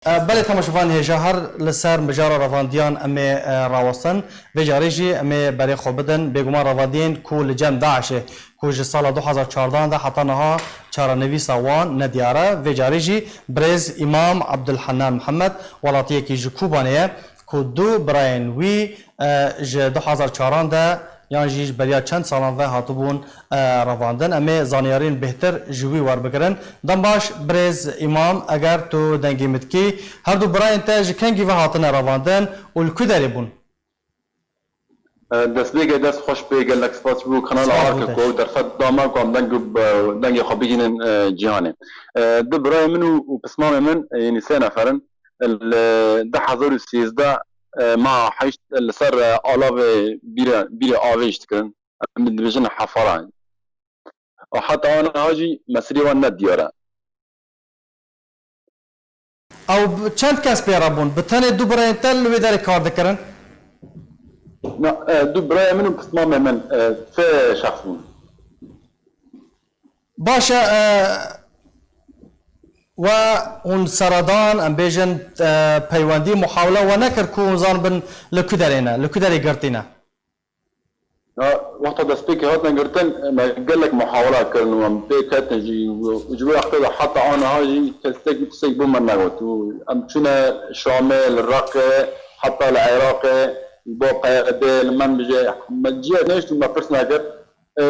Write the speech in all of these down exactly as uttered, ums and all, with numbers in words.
E, belê temaşevan hêja her li ser mijara revandiyan em ê, e, rawestin. Vê carê jî em ê berê xwe bidin bêguman revandiyên ku li cem DAIŞê ku ji sala du hezar çardan de heta niha çarenivîsa wan nediyar e. Vê carê jî birêz Îmam Abdulhanan Mihemed welatiyekî ji Kûbanê ye ku du birayên wî, e, ji du hezar çaran de yan jî ji beriya çend salan ve hatibûn, e, revandin. Em ê zanyariyên bêhtir ji wî werbigirin. Dem baş, birêz Îmam, eger tu dengê min dikî, her du birayên te ji kengî ve hatine revandin û li ku derê bûn? E, destpêkê dest xweş bê, gelek spas ji bo kanala Spas bo Arke te. Ku derfet da me ku em deng, dengê xwe bigihînin, e, cîhanê. E, du birayê min û, û pismamê min, e, yanî sê nefer in. Li du hezar û sêzdeh, e, meha heşt li ser, e, alavê bîre, bîrê avê jî dikirin. Em dibêjin hefara. Û heta aniha jî mesirê wan ne diyar e. Ew bi çend kes pê re bûn? Bi tenê du birayên te li wê derê kar dikirin? Na, e, du birayê min û pismamê min, e, sê şexs bûn. Baş e, e, we hûn seredan, em bêjin, e, peywendî, muhawile we nekir ku hûn zanibin li ku derê ne, li ku derê girtî ne? Ya, wexta destpêkê hatin girtin, me gelek muhawela kirin û em pê ketin jî û ji wê wextê de heta aniha jî kesekî tiştek bo me negot û em çûne Şamê, li Reqê, heta li Iraqê, bo P Y D, li Menbicê, me ciyê nehişt û me pirs nekir. E,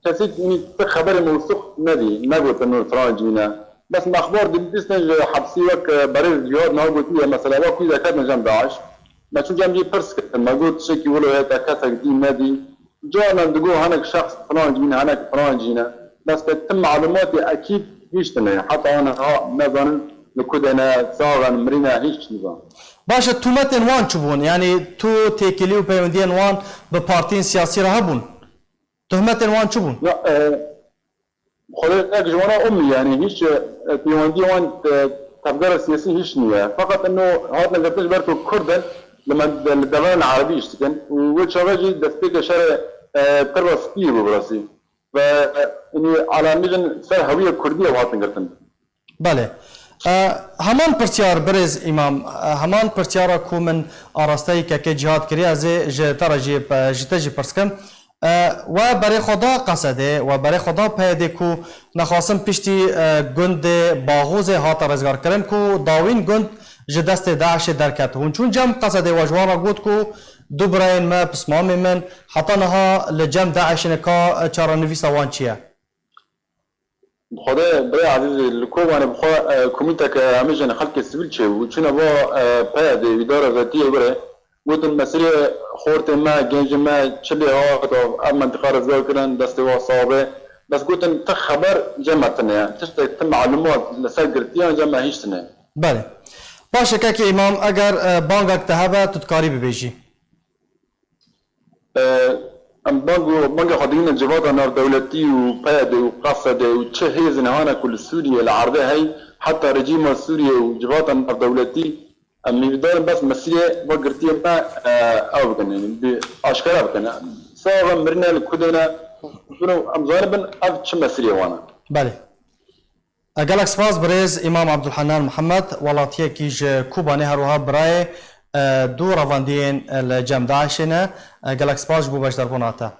kesî, yanî, ti xeberê mewsûq nedî, negotin û filan cî ne. Bes me exbar dibîstin ji hepsî wek, e, berêz Cihad niha gotiye, mesela, wek wî derketin cem DAIŞ. Me çû cem jî pirs kirin, me got, tiştekî wilo heye te kesek dî nedî. Carnan digot hinek şexs filan cî ne, hinek filan cî ne. Bes ke ti malumatê ekîd hîç tune ye. Heta aniha nezanin li ku de ne, sax in, mirî ne, hîç nizanin. Baş e, tûmetên wan çi bûn? Yanî tu têkilî û peywendiyên wan bi partiyên siyasî re hebûn? Tuhmetên wan çi bûn? Ya, e, xwedê nek ji wana umî, yanî hîç, e, pêwendî wan, e, tevgera siyasî hîç nîye. Feqet ino hatine girtin ji ber ku Kurd in, li me, li deverên erebî îş dikin û wê çaxê jî destpêkê şerê, e, Tirba Spî bû bi rastî. Ve, e, inî alamî jin ser hewiyê Kurdî ew hatin girtin. Belê. E, heman pirsyar, birêz Îmam, e, heman pirsyara ku min arasteyî kekê Cihad kiriye, ez ê ji te re jî, e, ji te jî pirs kim. E, we berê xwe da Qesedê, we berê xwe da P Y D ku nexasim piştî, e, gundê Baxûzê hate rizgarkirin ku dawîn gund ji destê DAIŞê derket. Hûn çûn cem Qesedê, we ji wan re got ku du birayên me, pismamê min, heta niha li cem DAIŞê ne, ka, e, çarenivîsa wan çi ye? Bi Xwedê birê ezîzî li Kobanê bi xwe, e, komîteke hemî jin xelkê sivîl çêbû. Çûne va, e, P Y D, îdara zetiyê were. Gotin mesirê xortê me, gencê me çi lê hat, ev mentiqa rizgar kirin, destê wa sax be. Bes gotin ti xeber cem me tune ye. Tiştek, ti malumat li ser girtiyan cem me hîç tune ye. Belê. Baş e, kekê Îmam, eger, e, bangek te hebe, tu dikarî bibêjî. E, em bang û, banga xwe digihîne civata navdewletî û P Y D û Qesede û çi hêzên hane ku li Sûriyê li erdê hey, heta rejîma Sûriyê û civata navdewletî, em hîvdar in bes mesîrê va girtiyê me, e, ew bikin, yanî bi aşkera bikin. Sax in, mirine li ku de ne, bino em zanibin ev çi mesîrê wan e. Belê. E, gelek spas birêz Îmam Abdulhanan Mihemed, welatiyekî ji Kûbanê, her wiha birayê, e, du revandiyên, e, li cem DAIŞê ne. E, gelek spas ji bo beşdarbûna te.